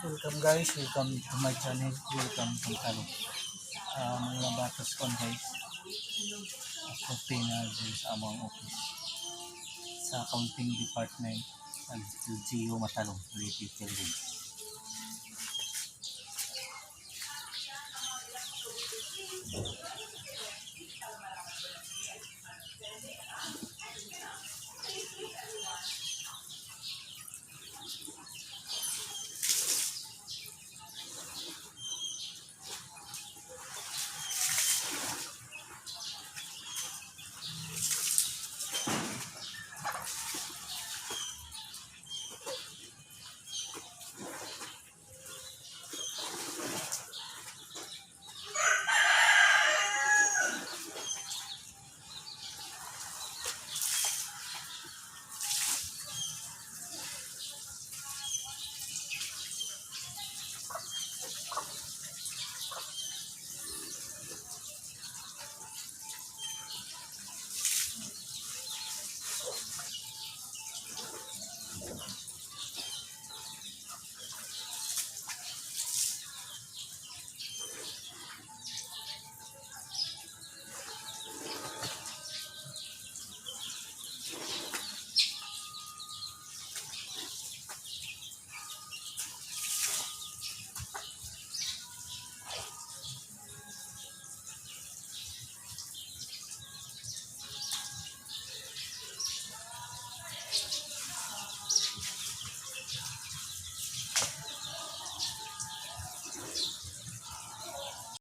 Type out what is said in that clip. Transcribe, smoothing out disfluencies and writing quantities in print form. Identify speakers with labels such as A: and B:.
A: Welcome guys, welcome to my channel, welcome to Talo. Mga batos kon guys. Ako na diri sa among office sa accounting department sa LGU Matalom, Leyte, Philippines.